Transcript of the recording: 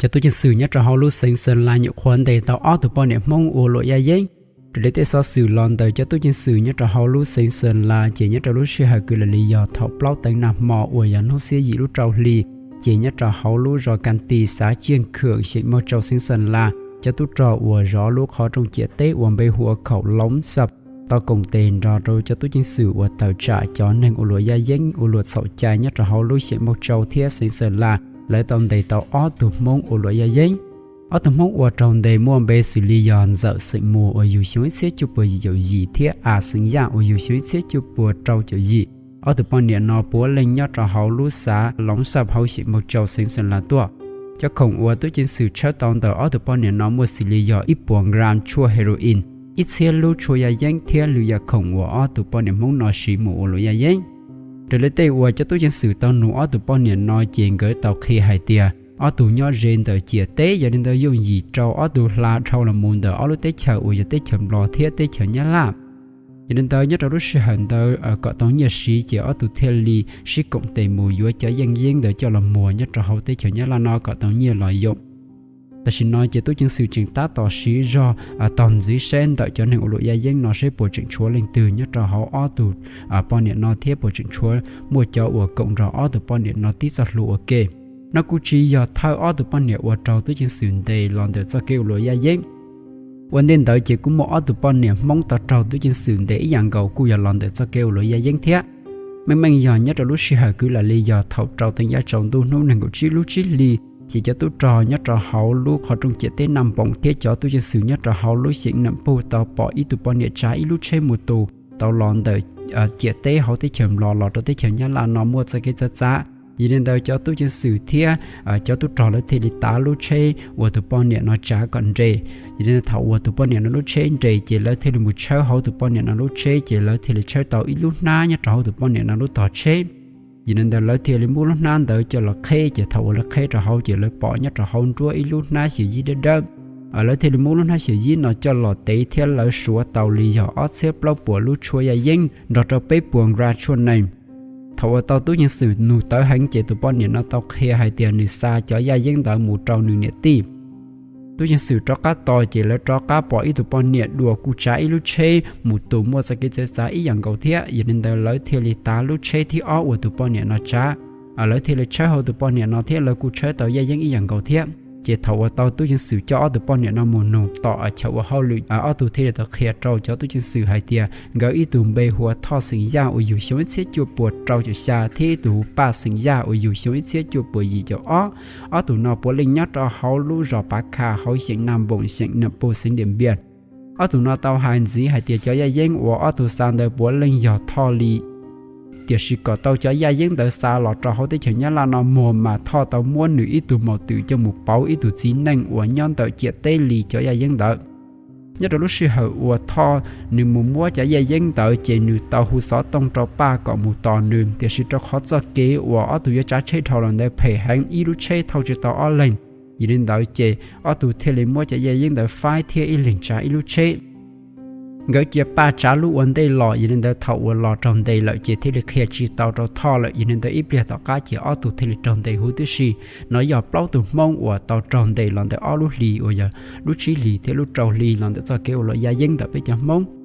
Cov tub ceev xwm nyob rau hauv lub xeev Xeem Las nyuam qhuav ntes tau ob tug poj niam Hmoob ua luam yaj yeeb. Raws li tej xov xwm los ntawm cov tub ceev xwm nyob rau hauv lub xeev Xeem Las ces nyob rau lub sij hawm kwv lam li yog thaum plaub teev nag hmo uas yog hnub xiab yim lub rau hli, ces nyob rau hauv lub zos Kas Tis xav Tsiaj Khwm xeem Mauj Tsau xeev Xeem Las, cov tub rog uas zov lub qhov rooj ciam teb uas npe hu ua Khaum Loov Xab tau koom tes nrog rau cov tub ceev xwm uas tawm tsam cov neeg ua luam yaj yeeb ua luam txhaum cai nyob rau hauv lub xeem Mauj Tsau thiab xeev Xeem Las, lawv tau ntes tau ob tug Hmoob ua luam yaj yeeb. Ob tug Hmoob uas raug ntes muaj npe xws li yog Ntxawm xeem Muas uas yug xyoo ib txhiab cuaj puas yim caum yim thiab A xeem Yaj uas yug xyoo ib txhiab cuaj puas rau caum yim. Ob tug poj niam no puav leej nyob rau hauv lub xav Loov Xab hauv xeem Mauj Tsau xeev Xeem Las tuaj. Cov khoom uas tub ceev xwm tshawb tau ntawm ob tug poj niam no muaj xws li yog ib puas gram tshuaj heroin, ib txhiab lub tshuaj yaj yeeb thiab lwm yam khoom uas ob tug poj niam Hmoob no siv mus ua luam yaj yeeb. Raws li tej uas cov tub ceev xwm tau nug ob tug poj niam no ces nkawd tau qhia hais tias ob tug nyob ze ntawm ciam teb, yog li ntawd yooj yim rau ob tug hla dhau los mus ntawm ob lub teb chaws uas yog teb chaws Nplog thiab teb chaws Nyab Laj. Yog li ntawd nyob rau lub sij hawm ntawd kom tau nyiaj siv ces ob tug thiaj li sib koom tes mus yuav cov yaj yeeb ntawd coj los muag nyob rau hauv teb chaws Nyab Laj no kom tau nyiaj los yoom. Tam sim no ces tub ceev xwm tseem tab tom siv zog taug ntxiv saib ntawm cov neeg ua luam yaj yeeb no saib puas tseem tshuav leej twg nyob rau hauv ob tug poj niam no thiab puas tseem tshuav muaj cov uas koom nrog ob tug poj niam no tib txoj hlua ua ke. No kuj tsis yog thawj ob tug poj niam uas raug tub ceev xwm ntes los ntawm txoj kev ua luam yaj yeeb. Ua ntej ntawd ces kuj muaj ob tug poj niam Hmoob tau raug tub ceev xwm ntes ib yam nkaus kuj yog los ntawm txoj kev ua luam yaj yeeb thiab. Meej meej yog nyob rau lub sij hawm kwv lam li yog thaum rau teev yaj tsaus ntuj hnub nees nkaum tsib lub tsib hli, ces cov tub rog nyob rau hauv lub qhov rooj ciam teb Naj Npoos thiab cov tub ceev xwm nyob rau hauv lub xeem Nam Puj tau pom ib tug poj niam tsav ib lub tsheb mus tus tau los ntawm ciam teb hauv teb chaws Nplog los rau teb chaws Nyab Laj no muaj txoj kev txav txav. Yog li ntawd cov tub ceev xwm thiab cov tub rog lawv thiaj li tav lub tsheb uas tus poj niam no tsav kom nres. Yog li ntawd thaum uas tus poj niam no lub tsheb nres ces lawv thiaj li mus tshawb hauv tus poj niam no lub tsheb ces lawv thiaj li tshawb tau ib lub hnab nyob rau hauv tus poj niam no lub tog tsheb. Yog li ntawd lawv thiaj li muab lub hnab ntawd coj los qheb ces thaum uas lawv qheb rau hauv ces lawv pom nyob rau hauv nruab ib lub hnab xyem yib dawb dawb. Lawv thiaj li muab lub hnab xyem yib no coj los tev thiab lawv suav tau li yog ob txhiab plaub puas lub tshuaj yaj yeeb nrog rau peb puas gram tshuaj nees. Thaum uas tau tub ceev xwm nug tawv heev ces tus poj niam no tau qhia hais tias nws xa cov yaj yeeb ntawd mus rau nws niam tij. Tub ceev xwm rov qab tos ces lawv rov qab pom ib tug poj niam dua kuj tsav ib lub tsheb mus tus muaj txoj kev txav txav ib yam nkaus thiab. Yog li ntawd lawv thiaj li tav lub tsheb thib ob uas tus poj niam no tsav. Lawv thiaj li tshawb hauv tus poj niam no thiab lawv kuj tshawb tau yaj yeeb ib yam nkaus thiab. Ces thaum uas tau tub ceev xwm coj ob tug poj niam no mus nug tom chaw ua hauj lwm, ob tug thiaj li tau qhia rau cov tub ceev xwm hais tias nkawd ib tug npe hu ua Thoj xeem Yaj uas yug xyoo ib txhiab cuaj puas rau caum xya thiab ib tug hu Paj xeem Yaj uas yug xyoo ib txhiab cuaj puas yim caum ob. Ob tug no puav leej nyob rau hauv lub zos Pav Kha hauv xeem Naj Npoos xeem Nam Puj xeev Diam Npiam. Ob tug no tau hais ntxiv hais tias cov yaj yeeb uas ob tug xa ntawd puav leej yog Thoj li. Tiam sis kom tau cov yaj yeeb ntawd xa los rau hauv teb chaws Nyab Laj no muag mas Thoj tau muab nws ib tug maum twm coj mus pauv ib tug txiv neej uas nyob ntawm ciam teb li cov yaj yeeb ntawd. Nyob rau lub sij hawm uas Thoj nws mus muab cov yaj yeeb ntawd ces nws tau hu xov tooj rau Paj kom mus tos nws, tiam sis rau qhov txoj kev uas ob tug yuav tsav tsheb dhau los ntawd phem heev, ib lub tsheb thauj tsis tau ob leeg. Yog li ntawd ces ob tug thiaj li muab cov yaj yeeb ntawd faib thiab ib leeg tsav ib lub tsheb. Nkawd cia Paj tsav lub ua ntej los, yog li ntawd thaum uas los raug ntes lawm ces thiaj li qhia tsis tau rau Thoj lawm. Yog li ntawd ib pliag tom qab ces ob tug thiaj li raug ntes huv tib si. No yog plaub tug Hmoob uas tau raug ntes los ntawm ob lub hlis uas yog lub tsib hlis thiab lub rau hli los ntawm txoj kev ua luam yaj yeeb ntawm peb cov Hmoob.